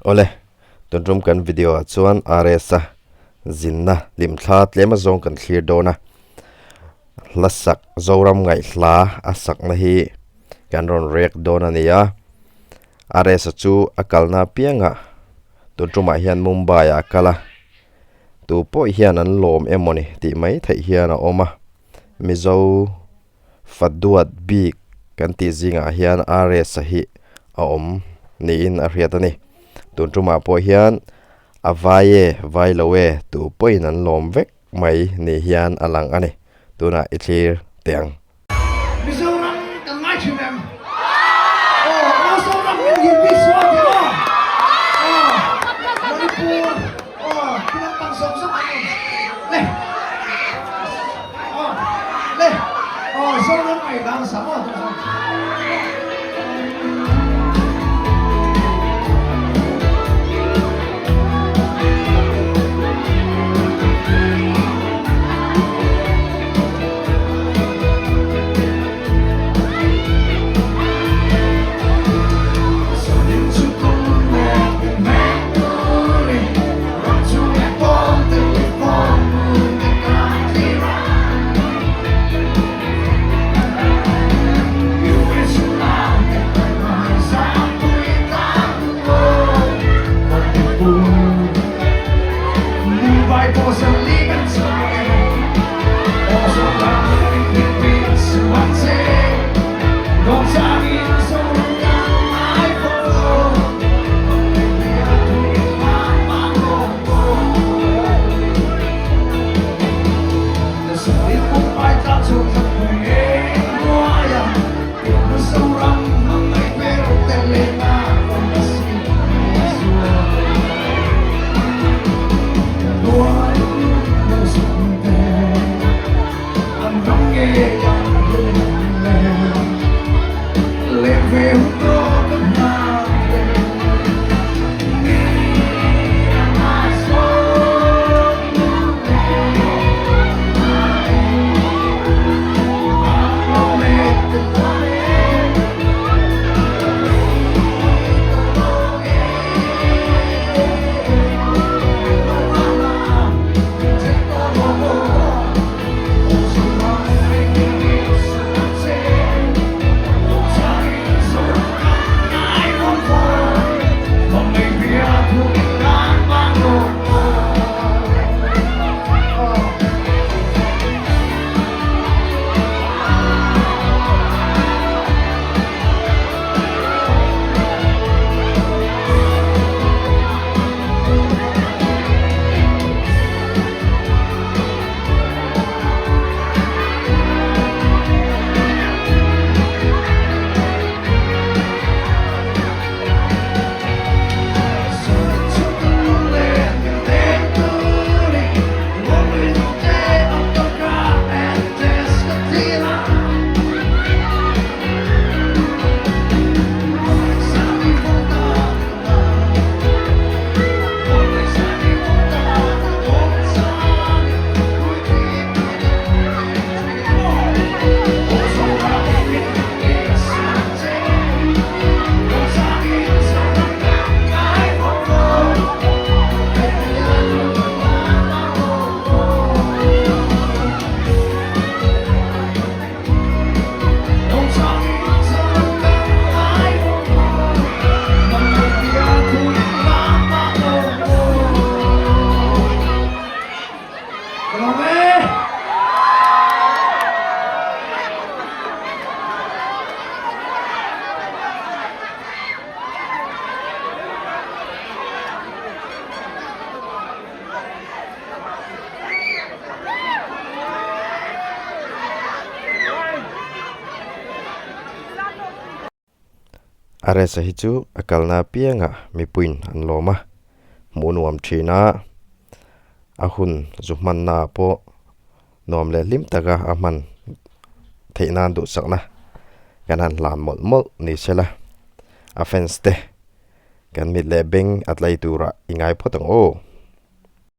Awle, tun tum kan video ah chuan RS-a zinna hlimthla tlem azawng kan thlir dawn a, hla sak Zoram ngaihhla a sakna hi kan rawn rek dawn a ni a, RS-a chu a kalna apiangah tun tumah hian Mumbai ah a kal a, tu pawh hian an lawm emawni tih mai theih hian a awm a, Mizo Fa duat bik kan tih zingah hian RS-a hi a awm niin a hriat a ni. Tun tumah pawh hian a vai e, vai lo e tu pawhin an lawm vek mai ni hian a lang a ni. Tunah i thlir teh ang. Mizoram kan ngai thin em? Aw, Mizoram min hir bik sual tih maw? Aw, Manipur, aw, khi lampang zawng zawng an awm. Le. Aresa hi chu a kalna apiangah mipuiin an lawm a, hmuh nuam thin a, a hun zu hmanna ah pawh nuam leh hlim taka a hman theih nan duhsakna kan han hlan mawlh mawlh ni se la, a fans te kan mit leh beng a tlai turah i ngai phawt ang aw.